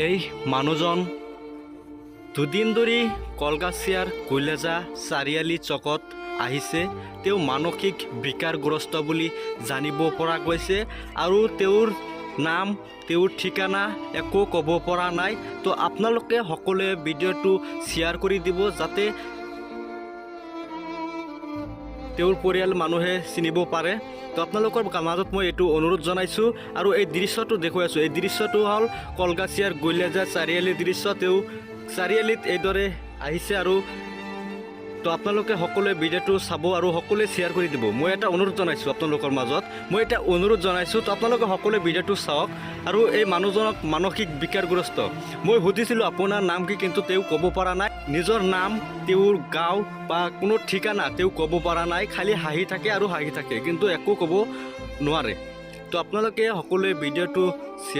এই মানুহজন দুদিন ধৰি কলগাছিয়াৰ কৈলাজা চাৰিআলি চকত আহিছে। তেওঁ মানসিক বিকাৰগ্ৰস্ত বুলি জানিব পৰা গৈছে আৰু তেওঁৰ নাম, তেওঁৰ ঠিকনা একো ক'ব পৰা নাই। তো আপোনালোকে সকলোৱে ভিডিঅ'টো শ্বেয়াৰ কৰি দিব, যাতে তেওঁৰ পৰিয়াল মানুহে চিনিব পাৰে। তো আপোনালোকৰ মাজত মই এইটো অনুৰোধ জনাইছোঁ আৰু এই দৃশ্যটো দেখুৱাই আছোঁ। এই দৃশ্যটো হ'ল কলগাছিয়াৰ গৈলাজা চাৰিআলিৰ দৃশ্য। তেওঁ চাৰিআলিত এইদৰে আহিছে আৰু তো আপোনালোকে সকলোৱে ভিডিঅ'টো চাব আৰু সকলোৱে শ্বেয়াৰ কৰি দিব। মই এটা অনুৰোধ জনাইছোঁ আপোনালোকৰ মাজত, মই এটা অনুৰোধ জনাইছোঁ। তো আপোনালোকে সকলোৱে ভিডিঅ'টো চাওক আৰু এই মানুহজনক মানসিক বিকাৰগ্ৰস্ত। মই সুধিছিলোঁ, আপোনাৰ নাম কি? কিন্তু তেওঁ ক'ব পৰা নাই। নিজৰ নাম, তেওঁৰ গাঁও বা কোনো ঠিকনা তেওঁ ক'ব পৰা নাই। খালি হাঁহি থাকে আৰু হাঁহি থাকে, কিন্তু একো ক'ব নোৱাৰে। তো আপোনালোকে সকলোৱে ভিডিঅ'টো